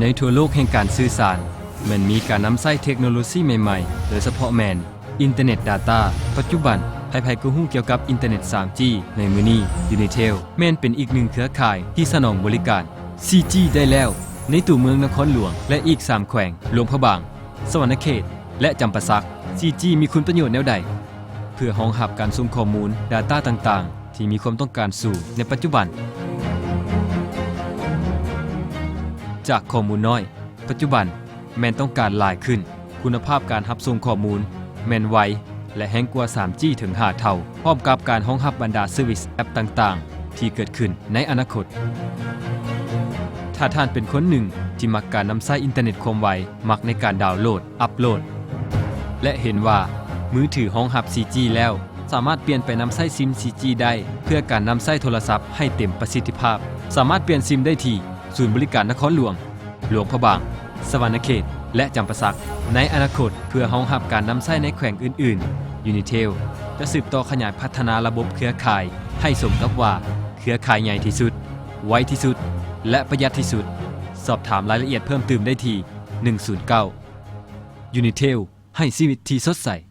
ໃນທົ່ວໂລກແຫ່ງການສື່ສານ ແມ່ນມີການນຳໃຊ້ເທັກໂນໂລຊີໃໝ່ໆ ໂດຍສະເພາະແມ່ນອິນເຕີເນັດດາຕ້າ. ປັດຈຸບັນ ໃຜໆກໍຮູ້ກ່ຽວກັບອິນເຕີເນັດສາມຈີໃນມື້ນີ້. ຢູນິເທວ ແມ່ນເປັນອີກໜຶ່ງເຄືອຂ່າຍທີ່ສະໜອງບໍລິການສີ່ຈີໄດ້ແລ້ວ ໃນຕົວເມືອງນະຄອນຫຼວງ ແລະ ອີກສາມແຂວງ ຫຼວງພະບາງ, ສະຫວັນນະເຂດ ແລະ ຈຳປາສັກ. ສີ່ຈີມີຄຸນປະໂຫຍດແນວໃດ? ເພື່ອຮອງຮັບການສົ່ງຂໍ້ມູນ ດາຕ້າ ຕ່າງໆ ທີ່ມີຄວາມຕ້ອງການສູງໃນປັດຈຸບັນ. ຈາກຂໍ້ມູນນ້ອຍ, ປັດຈຸບັນແມ່ນຕ້ອງການຫຼາຍຂຶ້ນ, ຄຸນນະພາບການຮັບສົ່ງຂໍ້ມູນແມ່ນໄວ ແລະ ແຮງກວ່າສາມຈີເຖິງຫ້າເທົ່າ, ພ້ອມກັບການຮອງຮັບບັນດາເຊີວິສແອັບຕ່າງໆ ທີ່ເກີດຂຶ້ນໃນອະນາຄົດ. ຖ້າທ່ານເປັນຄົນໜຶ່ງທີ່ມັກການນຳໃຊ້ອິນເຕີເນັດຄວາມໄວ, ມັກໃນການດາວໂຫຼດ, ອັບໂຫຼດ ແລະ ເຫັນວ່າມືຖືຮອງຮັບສີ່ຈີແລ້ວ, ສາມາດປ່ຽນໄປນຳໃຊ້ຊິມສີ່ຈີໄດ້ ເພື່ອການນຳໃຊ້ໂທລະສັບໃຫ້ເຕັມປະສິດທິພາບ. ສາມາດປ່ຽນຊິມໄດ້ທີ່ສູນບໍລິການນະຄອນຫຼວງ, ຫຼວງພະບາງ, ສະຫວັນນະເຂດ ແລະ ຈຳປາສັກ. ໃນອະນາຄົດ, ເພື່ອຮອງຮັບການນຳໃຊ້ໃນແຂວງອື່ນໆ, ຢູນິເທວຈະສືບຕໍ່ຂະຫຍາຍພັດທະນາລະບົບເຄືອຂ່າຍໃຫ້ສົມກັບວ່າເຄືອຂ່າຍໃຫຍ່ທີ່ສຸດ, ໄວທີ່ສຸດ ແລະ ປະຢັດທີ່ສຸດ. ສອບຖາມລາຍລະອຽດເພີ່ມຕື່ມໄດ້ທີ່ ໜຶ່ງສູນເກົ້າ. ຢູນິເທວ ໃຫ້ຊີວິດທີ່ສົດໃສ.